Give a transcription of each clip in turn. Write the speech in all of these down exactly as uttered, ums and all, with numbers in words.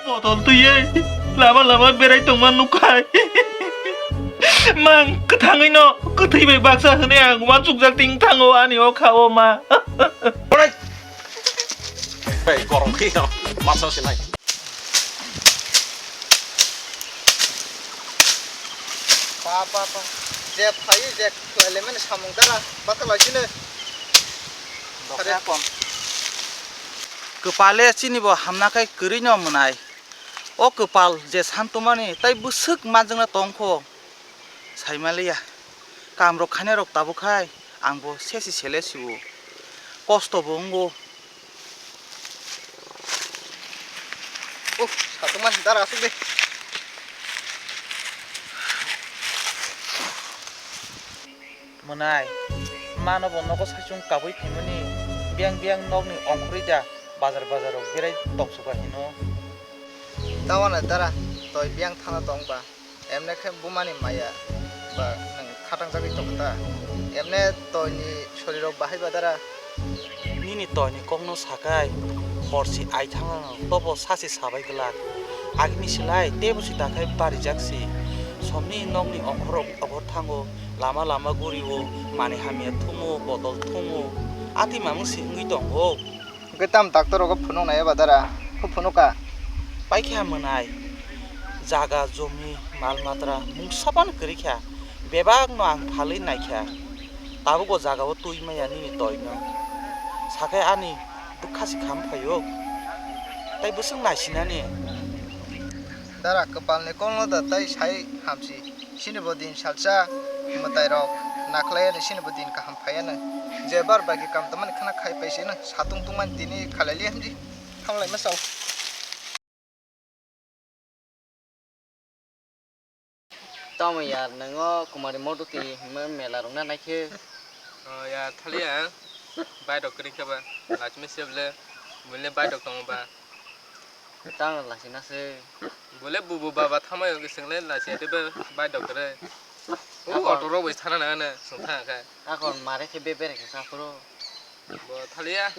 Botol twiwi lama lama berai tongma nukhai. Mang kwthangwi no kwthwi bai baksa hwnwi ang uansukjak ting thango ani o kha o ma. Hey, korong khe no masa se nai. Pa, pa, pa. Je phai, je khlai le mani samung dara, bakhalai sini. Dokya kon. Kwpale chini bo hamna khai kwrwi no mwnai. O kwpal je santumani tai bwswk manjakna tongkho. Saimaliya. Kamrok khainai rok tabuk khai ang bo sesi sele siwo. Kosto bo wngo. Uf, satung man dara asuk de. Mwnai, mano bo nogo saichung kabui phaimani, biyang biyang nokni ongkhorwi da bazar bazar rok berai tongsuka hino. Tawana dara, toi biyang thana tong ba. Emne khe bumani maya ba nwng khatangjagwi tongkha ta? Emne toini sorirok bahai ba dara? Nini toini kokno sakai horsi ai thangno tobo sasi sabai glak. Agini silai tebo si takhai barijak si. Somni nokni ongkhorok obor thango, lama lama gurio, mani hamya thumo, botol thumo. Ati mamung si wngwi tongo. Hwnkhe tamo doctor rogo phunuk nai eba dara? Kho phunuk ka? Paikha mwnai, jaga, jomi, mal matra mungsa phano kwrwi kha, bebak no ang phalwi naikha, tabuk o jaga o twi maya nini toino, sakhai ani bwkha se kham phaio, tai bwswk naisinani. Dara kwpal ni kok no da tai sai hamsi. Chini bo din salsa mwtai rok nakhlai ani chini bo din kaham phai ani. Je bar bai khe kam tongmani khana khai pai se nw satung tungmani tini khalai li hamdi. Hamlai ma chao. Tamo yar, nwngo Kumari Moduti hwnma mela rok na naikhe. Oh, yar, thaliya ang bike rok kwrwi khe ba, lachimi se bole, buile bike rok tongo ba. Tamo lachina se. Bole bubu baba thamai rok swng le lachia tei ba bike rok kwrwi. O auto rok bai thana nang ano, swng thang kha. Akon mare khe be bere khe sa phuru. Bo thaliya,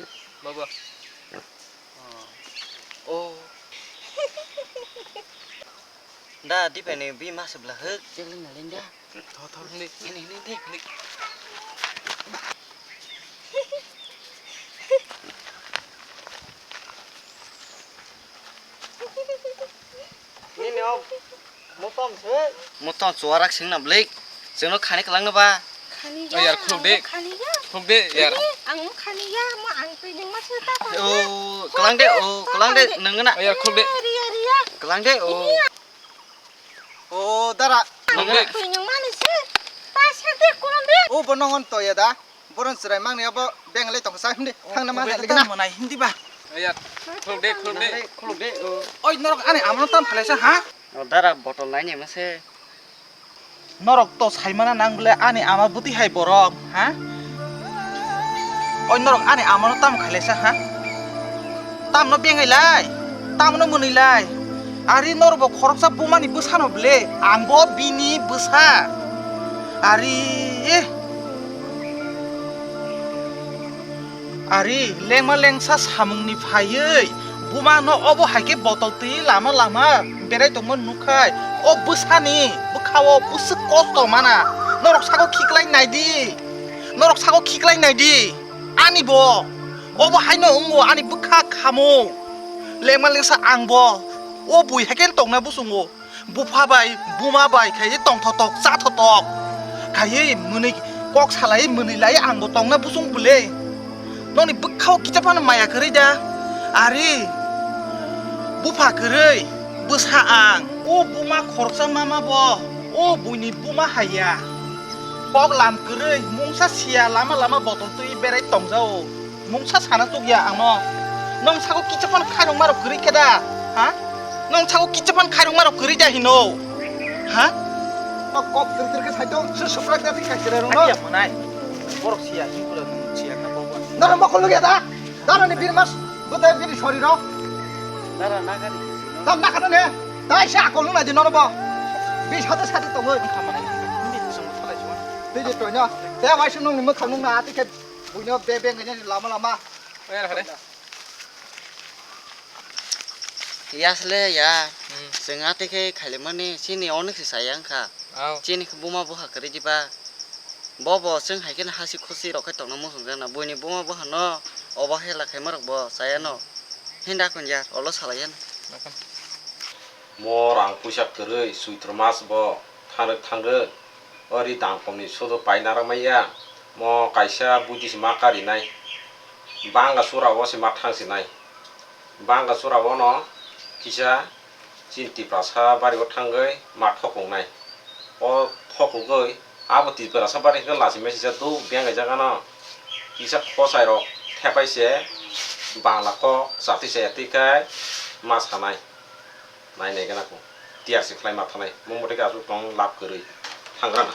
bobo. Oh. Da, di pene bi mas bla huk. Jeng ling na ling da. Thor, thor, ni. Ni, ni, ni. Nini o motom se. Motom chuarak sing na blik. Chwngno khani kwlangno ba. Khani ya, yar, khuluk de. Khani ya. Khuluk de, yar. Ang khani ya, mo ang twi nang ma se ta. O, kwlang de, o, kwlang de, nang na. Yar, khuluk de. Riya, riya. Kwlang de, o. O, dara. Khuluk de. Twi nang ma ni se. Ta se de, kwlang de. O, bo nongon to ya da. Boron chwrai mangni abo benglai tongsa hindi. Thangna ma hai ligna. Manai hindi ba. Ayat. Khuluk de, khuluk de. Khuluk de. Oi, norok ani amano tam phalaisa, ha? O, dara botol nai ni mase. Norok to saimana nang bole ani ama buti hai borok, ha? Oi, norok ani amano tam khalaisa, ha? Tamno bengai lai, tamno mwnwi lai. Ari norok bo khoroksa bumani bwsano ble, ang bo bini bwsa. Ari, eh. Ari, lengma lengsa samungni phaiwi bumano obo hai khe botol twi lama lama berai tongma nukhai. O bwsani bwkhao bwswk kosto mana. Norok sako khiklai naidi. Norok sako khiklai naidi. Ani bo. Obo haino wngo ani bwkha khamo. Lengma lengsa ang bo. O bui hai khe tongna bwswngo. Bupha bai, buma bai khaye tongthotok, chathotok. Khaye mwnwi kok salai mwnwi lai ang bo tongna bwswng bwle. Noni bwkhao kicha phano maya kwrwi da. Ari, bupha kwrwi, bwsa ang. O buma khoroksa mama bo, o buini buma haiya. Kok lam kwrwi, mungsa siya lama lama botol twi berai tongjao. Mungsa sana tukya angno. Nong sako kicha phano khairok marok kwrwi khe da? Ha? Nong sako kicha phano khairok marok kwrwi da hino? Ha? Kok kwrwi kwrwi khe saito, se suprak da thik khaisere rong no. Akia mwnai. Borok siya, hingkura nung siya kha bobo. Nara mokol lugya da? Dara ni bir mas, bwtai bini sori rok. Dara nagari. Tam nakata ne? Dai sa akol nung nai di nono bo. Bi sate sate tongoi. Khamani. Hindi kusung thalai suwa. Tei je toino. Te wai sung nung ni mwkhang nung na ati khe. Buino be be ngaini lama lama. Oya hare. Yasle ya, hmm, chwng atwi khe khailaimani chini onok se chaya wngkha. Au. Chini khe buma buha kwrwi diba. Bo bo chwng hai kheno hasi khusi rok khe tongna muchung jakna. Buini buma buha no obo hela khaima rok bo chaya no. Hinda kun ya, olo salai ya. Mo rang puisa kwrwi Choitro mas bo thangrwk thangrwk. O ri dangkom ni sodo pai naramaiya. Mo kaisa buddhist ma karinai. Banga sura o se ma thang sinai. Banga chura bono kisa chini Tiprasa bari o thangwi ma thokoknai. O thokogwi abo Tiprasa bari hwnkhe lachimai sijak duk beng kaijak ano. Kisa khosai rok thepai se Bangla kok chatwi chaya twi khai ma sanai. Nai nai gana kho tiyar se khlai ma thanai. Mo mote khe aswk tong lab kwrwi thangrana.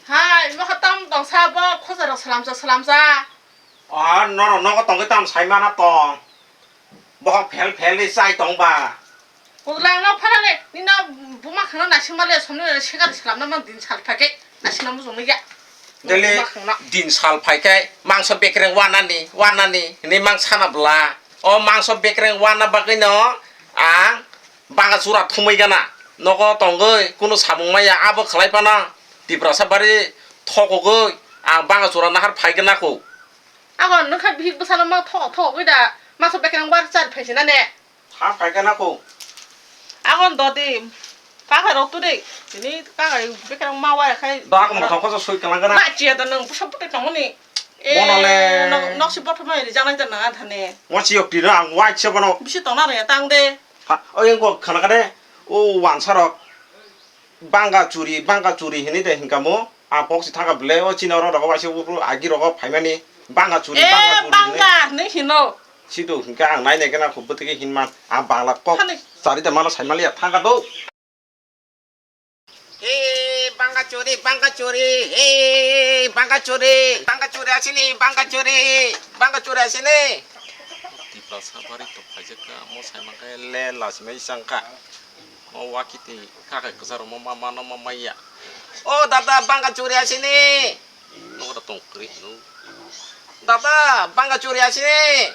Hai, mo kha tam tong sa bo khosai rok salamsa salamsa. Ah, nono nogo tongwi tam saimana tong. Bohok phel phel ni chai tong ba. Pudlang no pharale, nino buma khana naisingma le somni le sekar slam na man din sal phake, naisingna mujung ya. Dele buma khana. Din sal phai khe mangso bekreng wanani, wanani, ni mang sana bla. O mangso bekreng wana bagwi no ang banga chura thumui gana. Nogo tongwi kunu samung maya abo khlai pana. Tiprasa bari thokogwi ang banga chura nahar phai gana kho. Abo nokha bihik bwsano ma thok thok oi da, masa bekereng war char phaisina ne. Ha phaikha na ko. Abo dodi, kakai rok tu de, tini kakai bekereng ma war khai. Da ko mothok ko soi kalang kana. Ma chia da nang busa pute tong ni. E, bono le. Nok, nok si bottom ma ri janai da nang athane. Mo si yok tira ang wa che bono. Bisi tong na re tang de. Ha, o yang ko khana kade. O wansa rok. Banga churi, banga churi hinui de hinka mo. Ang pok si thangka bele, o chini oro rogo waisa agi rogo phaimani. Banga churi, eh, banga churi hinui. Banga hinui hino. Sido hinka ang nai nai gana kho bwtwi khe hinman. Ang bangla kok. Hani. Chari da mano saimaliya thangka do. He banga churi, banga churi, he banga churi, banga churi asini, banga churi, banga churi asini. Tiprasa bari to phaijak ka, mo saimang khe le lachimai chang kha. O wakiti kakai kwcharo mo ma mano ma maya. O dada, banga churi asini. Nogo da tong kwrwi hino. Dada, banga churi asini.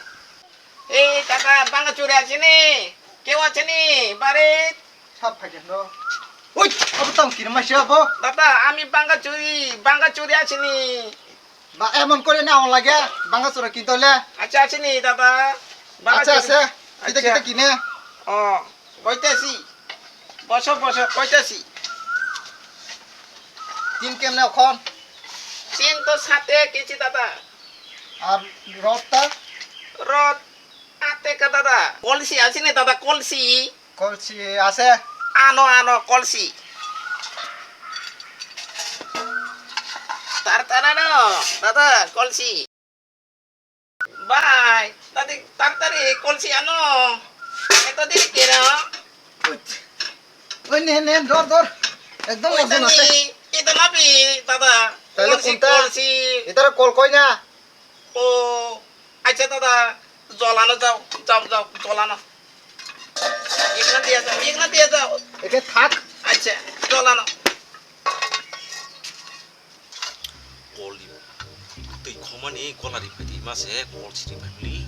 Ei dada, banga churi asini. Keu asini, bari. Sab phaikhe hino. Ui, abo tong kiri maisi abo. Dada, ami banga churi, banga churi asini. Ba, emon kore na on lage, banga chura kinto le. Acha, acha ni dada. Banga chura. Acha, acha. Kita, acha. Kita kine. Oh, koita si. Boso, boso, koita si. Tin kemne okhon? Tin to sate kichi dada. Ar rod ta? Rod ate ka dada. Kolsi achi ni dada, kolsi. Kolsi ase? Ano, ano, kolsi. Tar, tar, ano, dada, kolsi. Bai, tadi, tar, tari, kolsi, ano. Eto diri kira. Oi, ne, ne, dor, dor. Ekdom oi, ojon ase. Tani, ito nabi, dada. Taile kolsi, kunta? Kolsi. Itara kol koi na? O, acha, dada. Jol ano jao, jao, jao, jol ano. Yekna diya jao, yekna diya jao. Eke thak. Acha, jol ano. Kol di. Twi khomani gola ri phai di ma se kol siri phai li.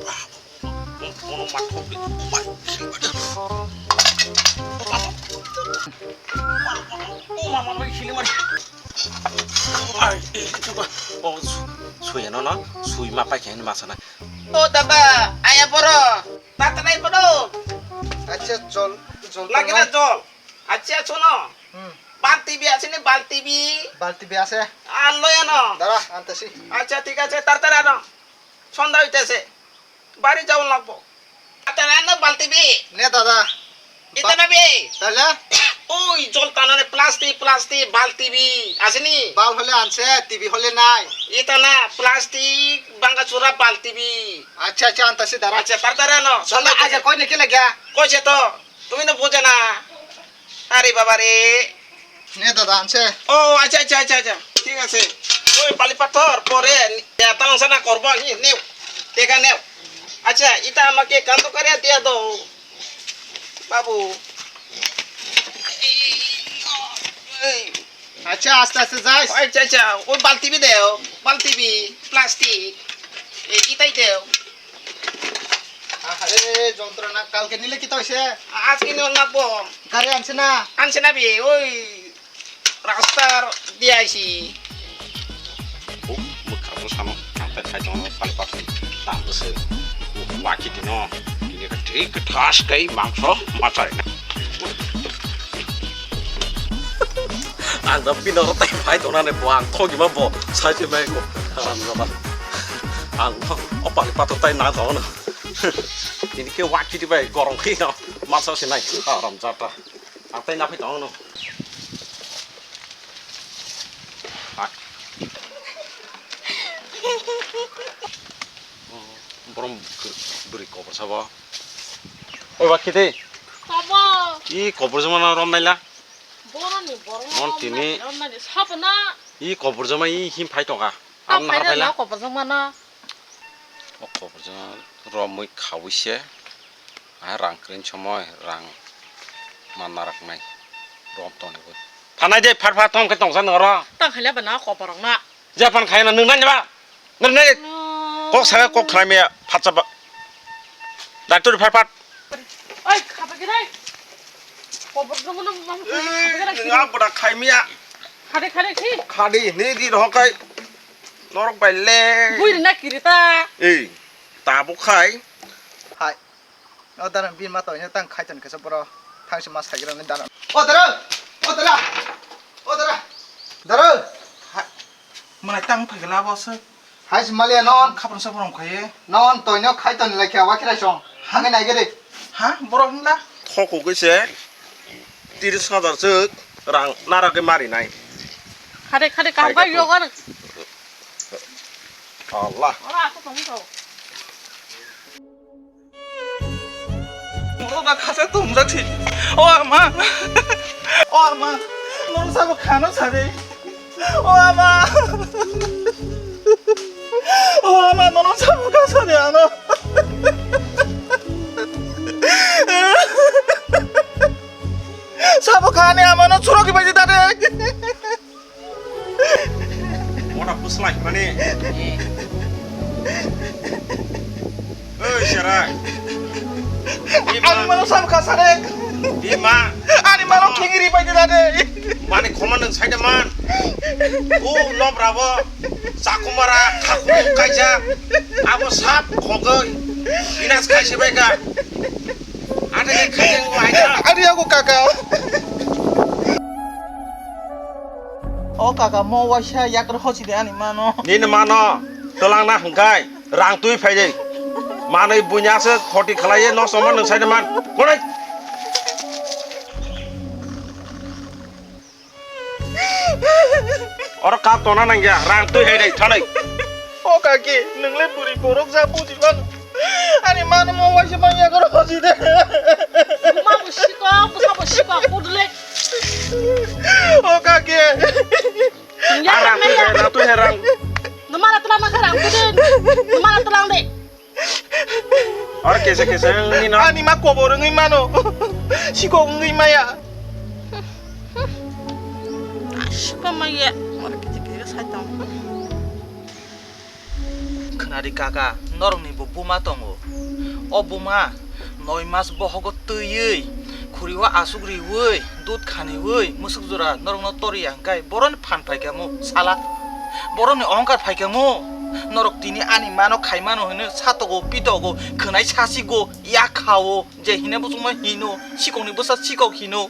Ba, ba, ba, ba. Kono ma thok di. Mai, siri phai di. Ba, ba. O mama, mai siri mari. Ai, eh, coba. O, su-, suya no, no. Sui ma pai khe ma sana. O dada, aya boro. Tatanai boro. Acha, jol, jol. Lagi na jol. Acha, suno. Hmm. Balti bi ase ni, balti bi. Balti bi ase. Ar loi ano. Dara, ante si. Acha, thik ase, tartari ano. Sondha hoitese. Bari jabon lagbo. Tartari ano balti bi. Ne dada. Itana bi. Tale? Oi, jol tanane plastic, plastic, balti bi. Ase ni? Bal hole anse, T V hole nai. Itana plastic, banga chura balti bi. Acha, acha, ante si dara. Acha, tartari ano. Sondha aja koi ne kila gya? Koi se to. Tumi no bujo na. Are baba re. Ne dada, anse. O, acha, acha, acha, acha. Thik ase. Oi, bali pathor, pore, ya, tang sana korbo, ni, neo. Tega neo. Acha, ita ama ke kanto kare dia do. Babu. Ei. Acha, aste aste jais. Acha, acha. Oi, balti bi deo. Balti bi, plastic. E, itai deo. Ahare. এই যন্ত্রণা, কালকে নিলে কি তো হইছে? আজকে নিও না বম। গাড়ি আনছে না? আনছে না বে, ওই রাস্তার দিয়ে আইছি। ও, মুখ খারাপ, সামনে কাঁদতে খাই, তোমার খালি পাশে দাম বসে। ও, বাকি দিন, দিনে ঠিক ঠাস খাই মাংস, মাথায়। Ang da bini oro tai phai tongna ne bo, ang thok ima bo, sai se mai ko, haram jaba. Ang o pali pato tai na tongno. Tini ke wa kiti bai gorong khe no, masa se nai, haram jata. Ang tai na phai tongno. Borom bwrwi kobor sabo. Oi, wa kiti. Kobo. I kobor jama na rom naila. Boroni borok Mon tini. Rom nai, rom nai, sabo na. I kobor jama i him phai tongkha. Tam Ang na phai phai na la. Kobor jama na. O kobor jama romwi khawi se. A rang kring somoi rang man narak nai. Rom toni bo. Phanai de phar phar tong khe tongsa noro. Tang khaila ba na kobor rok na. Japan khaina nwng nai ba? Nwng nai. Kok sa kok khlai me phatsa ba. Doctor phat phat. Oi, khapa khe dai. Kobor dong no mam khapa khe dai. Nga boda khai me ya. Khade khade khi. Khade ne di roh kai. Norok bai le. Bui na kiri ta. Ei, ta bo khai. Hai. O dara bin ma toino tang khai ton kesa boro. Thang se mas khai gra ne dara. O dara. O dara. O dara. Dara. Hai. Mwnai tang phai gala bo se. Hai se maliya non. Khapang sa borom khai. Non toino khai ton lai kya wa khirai song. Hangai nai gede. Ha? Boro hingla? Thoko kise. Tiris hajar suk rang nara ke mari nai. Khade khade kam kai yoga. Allah. Ora aku tong to. Oro da khasa tumjak si. O ama. O ama. Noro sabo khano sari. O ama. O ama, noro sabo kha sari ano. Sabo khani ama no churok ibai dade. Mona puslai mani. Oi, Sharai. Ani mano sam khasare. Ima. Ani mano khingiri pai dina de. Mani khoma nang sai de man. O nobra bo. Sakumara, khakum kaija. Abo sap khogoi. Inas khai se bai ka. Ate khai se bai ka. Ani aku kaka. O kaka, mo waisa yakar hosi de ani mano. Nini mano, twlang na hwnkhe, rang twi phai de. Manwi buini aswk khoti khlai ye, no somo nwng sai de man. Konai. Oro kap tona nang ya, rang twi hai de, thanai. O kaki, nwng le buri borok ja buji mano. Ani mano mo waisa man yakar hosi de. Buma bo sikok, bwsa bo sikok, budle. O kaki. Arang tu herang tu herang. Numara tulang na karang tu din. Numara tulang de. Or kese kese ni no. Ani ma kobor wngwi mano. Sikok wngwi maya. Sikok maya. Or kese kese sai tong. Khwnadi kaka, norokni bo buma tongo. O buma noi mas bohogo twiwi, khuriwo aswk riwi, dud khaniwi, mwswk jora norokno toriya hwnkhe boroni phan phaikhamu sala. Boroni ohongkar phaikhamu. Norok tini ani mano khaimano hwnwi satogo, pitogo, khwnai sasigo, yakhao, je hine bosongma hino, sikokni bwsa sikok hino.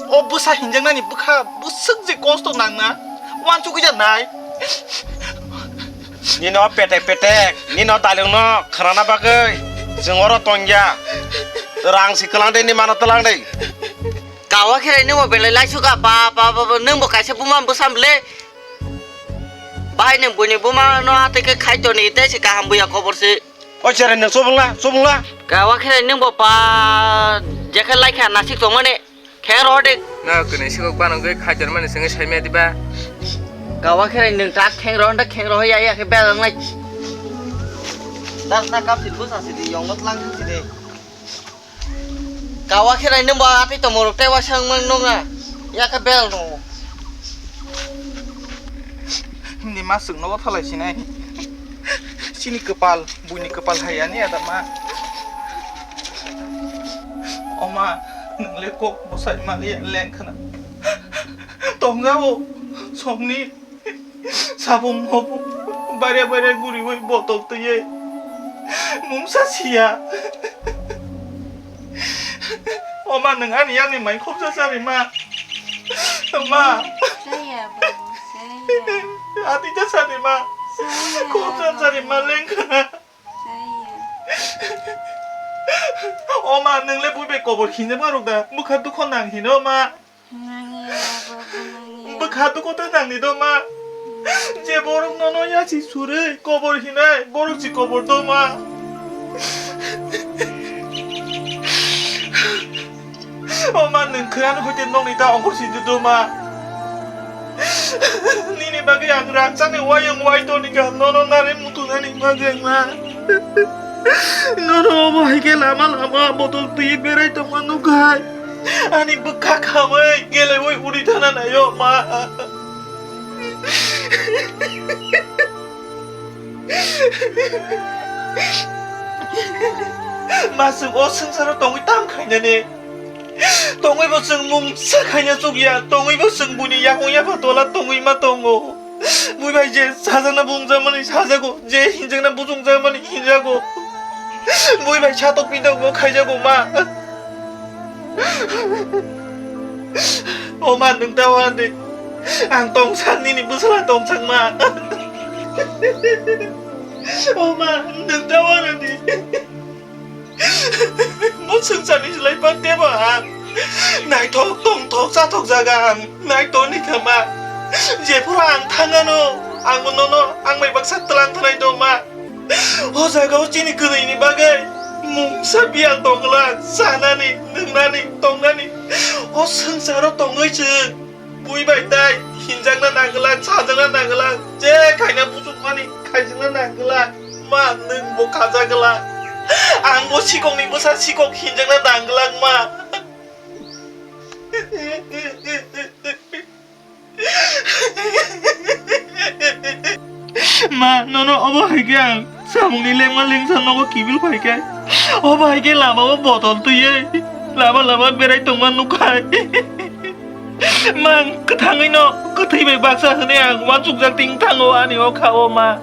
O bwsa hinjaknani bwkha bwswk je kosto nangna, uansugwi ja nai. Nino petek petek, nino dalungno khnana bagwi chwng oro tongya. Rang si kwlang de, ni mano twlang de. Kawa khirai nwngbo belai laisuka, ba, ba, ba, ba, nwngbo kaisa buma bwsam le. Bahai nwng buini buma no atwi khe khai toni, tei se kaham buya kobor se. O cherai nwng chubungla, chubungla. Kawa khirai nwngbo pa, jekhe laikha nasik tongmani. Kheng rohor de. Na kwnwi sikok banogwi khaitor mani sengwi saimaya diba? Kawa khirai nwng ta kheng rohor da kheng rohor ya ya khe bel nai. Das na kap sil busa sidi yong not lang sidi. Kawa khirai nwngbo atwi tongmorok tei waisa wngmang nukna. Ya khe bel no. Hindi ma swkno bo phalai sinai. Chini kwpal, buini kwpal hai ani ada ma. Ma, nwng le kok bwsai maliya lengkhwna. Tongjao, somni sabung mobung, bare bare guriwi botol twiwi mungsa siya. O ma, nwng ani yakni mai khobja chari ma. Ma. Chaya, babu, chaya. Ati ta sari ma. Chaya, khobja chari ma, babu. Lengkhwna. Chaya. O ma, nwng le bui bai kobor hinjak ma rwk da? Bwkha dukho nang hino ma. Nangya, babu, nangya. Bwkha dukho ta nang ni do ma. Je borok nono yachi surwi kobor hinai, borok si kobor do ma. O ma, nwng khwrang hoite nokni ta ongkhor si dudu ma. Nini bagwi ang rangchakni wayung wai toni kha, nono nari mutunani bagwi ma. Nono obo hai khe lama lama botol twi berai tongma nukha. Ani bwkha khamwi gelewi uri thana naio ma. Ma, chwng o swngcharo tongwi tam khainani? Tongwi bo chwng mungsa khaina chukya, tongwi bo chwng buini yakung yapha tola tongwi ma tongo. Bui bai je sajakna bumjakmani sajago, je hinjakna bujungjakmani hinjago. Bui bai satok pindok bo khaijago ma. O ma, nwng ta uanadi. Ang tongsak, nini bwsala tongsak ma. O ma, nwng ta uanadi. Mo swngcharni slai pang tebo ang. Naithok, tongthok, chathok jaga ang. Naithok ni kha ma. Jephuru ang thangano, ang nono, ang bai baksa tlang thanai do ma. O jaga o chini kwrwini bagwi mungsa biyal tong glak, chanani, nwngnani, tongnani. O swngcharo tongwi chwng bui bai tai hinjakna nang glak, chajakna nang glak, je khaina buchukmani khaijakna nang glak. Ma, nwng bo khaja glak. Ang bo sikokni bwsa sikok hinjakna nang glak ma. Ma, nono obo hai khe ang samungni lengma lengsa nogo kibil phai khe, obo hai khe lama o botol twiwi lama lama berai tongma nukhai. Ma, ang kwthangwi no kwthwi bai baksa hwnwi ang uansukjak ting thango ani o kha o ma.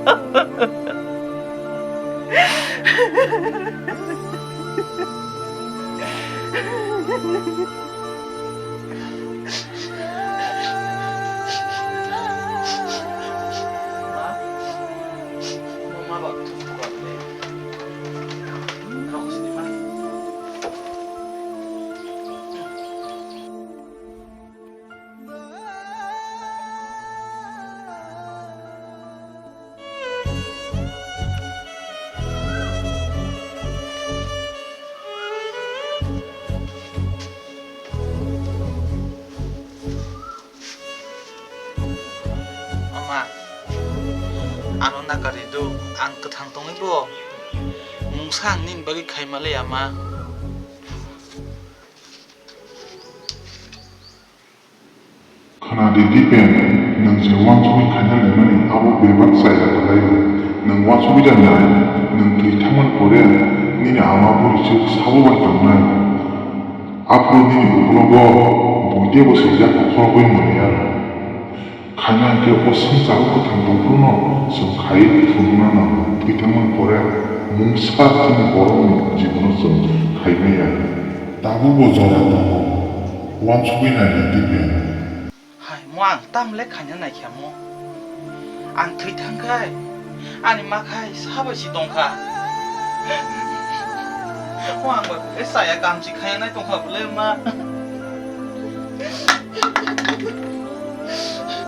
Ama, ano nakari do, ang kwthang tongwi bo mungsa ang nini bagwi khaima le ama. Khna di Dipen, nwng je uansugwi khaina laimani abo bebak chaya kwlaio. Nwng uansugwi da nai, nwng thwi thangmani pore nini ama bwrwi se sabo bai tongnai. Aphuru nini ukulogo buitebo swijak khorokgwi manliya. Khaina hwnkhe o swngcharo kwthang tongphruno chwng khaiwi phunukna nango. Thwi thangmani pore mungsa chini borokni jibono chwng khai maya. Tabukbo jora tongo, uansugwi nai di Dipen. Hai, mo ang tamle khaina naikha mo. Ang thwi thangkhai, ani ma khai sabai si tongkha. Mo ang bai bole chaya kamchi khaina nai tongkha bole ma.